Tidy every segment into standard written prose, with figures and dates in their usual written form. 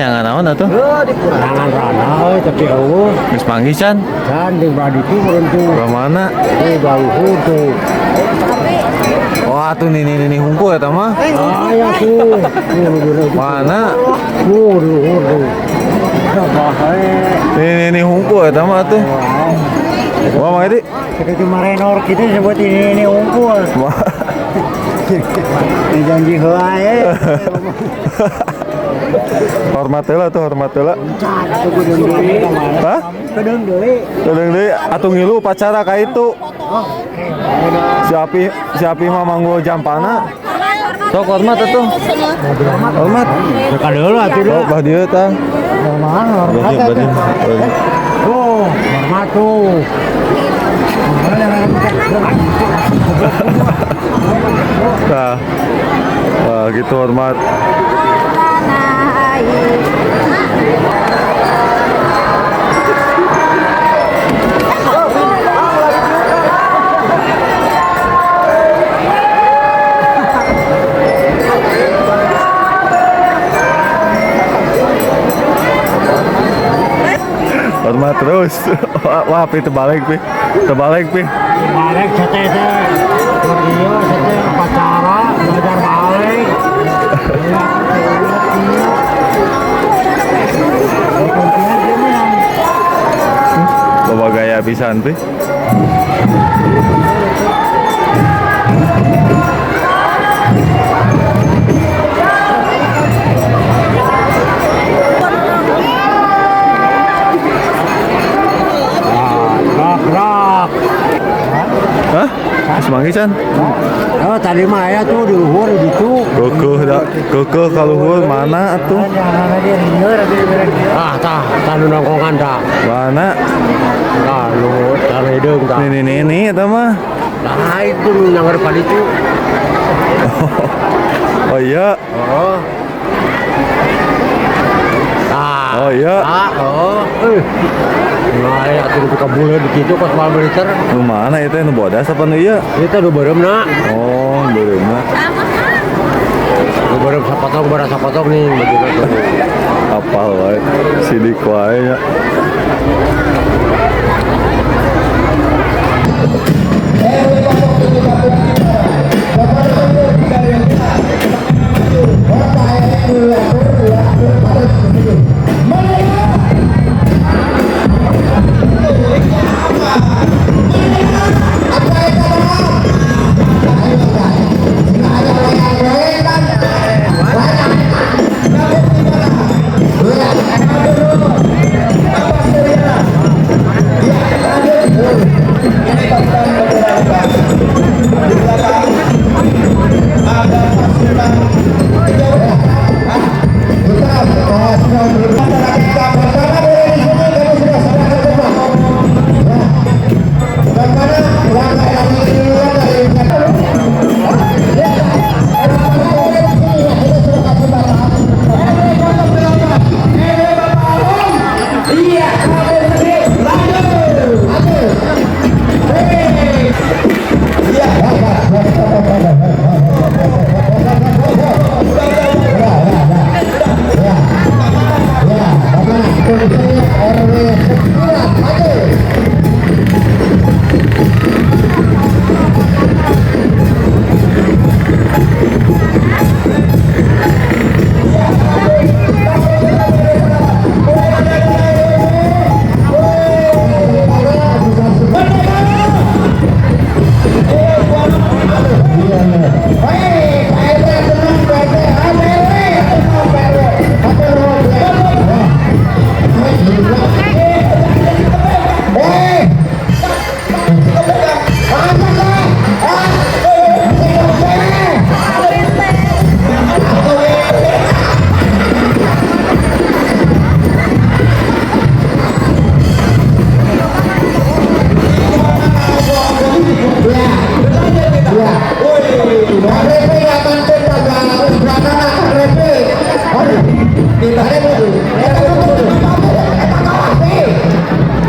Yang naon atuh? Tangan rana euy tapi eueuh. Geus panggih can? Can di baditu meureun tuh. Ka mana? Eh baluhur tuh. Wah, tuh nini nini hungkul eta mah. Aya tuh. Tuh Mana? Tuh luhur tuh. Nini nini hungkul eta mah tuh. Wah, Mang Edi. Seperti marenor kita sebut ini hungkul. Wah. Ini janji heula ye. Hormat heula tuh, hormat heula. Hah? Kedeung deui. Kedeung deui atuh ngilu upacara ka itu. Si Api mah manggul jampana. Sok hormat atuh. Hormat. Kadeul atuh Oh, bah dieu tah. Hormat, hormat atuh. Oh, hormat tuh. Nah, wah, gitu hormat. Hormat terus. Wah, pi terbalik pi. Terbalik pi. Balik sete teh. Ieu sete upacara, belajar balik. Loba gaya pisan pi. Gerak, gerak. Hah? Geus manggih can? Oh, tadi mah aya tuh di luhur gitu. Kekeuh da, kekeuh ka luhur mana atuh? Ah, tah, tah nu nongkongan tah. Mana? Tah nu tah hideung tah. Nini nini eta mah. Nah, itu nu nangeur ka ditu. Oh iya. Oh. Tah. Oh iya. Tah, oh. Nah, aya atuh nu kabuleun kitu kos mal militer. Nu mana itu nu bodas apa nu ieu? Itu nu beureumna. Oh, beureumna. Nu beureum sapotong bara sapotong nih begitu tuh. Apal wae. Sidik wae nya.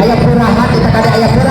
Ayah purahan kita kada ayah purahan.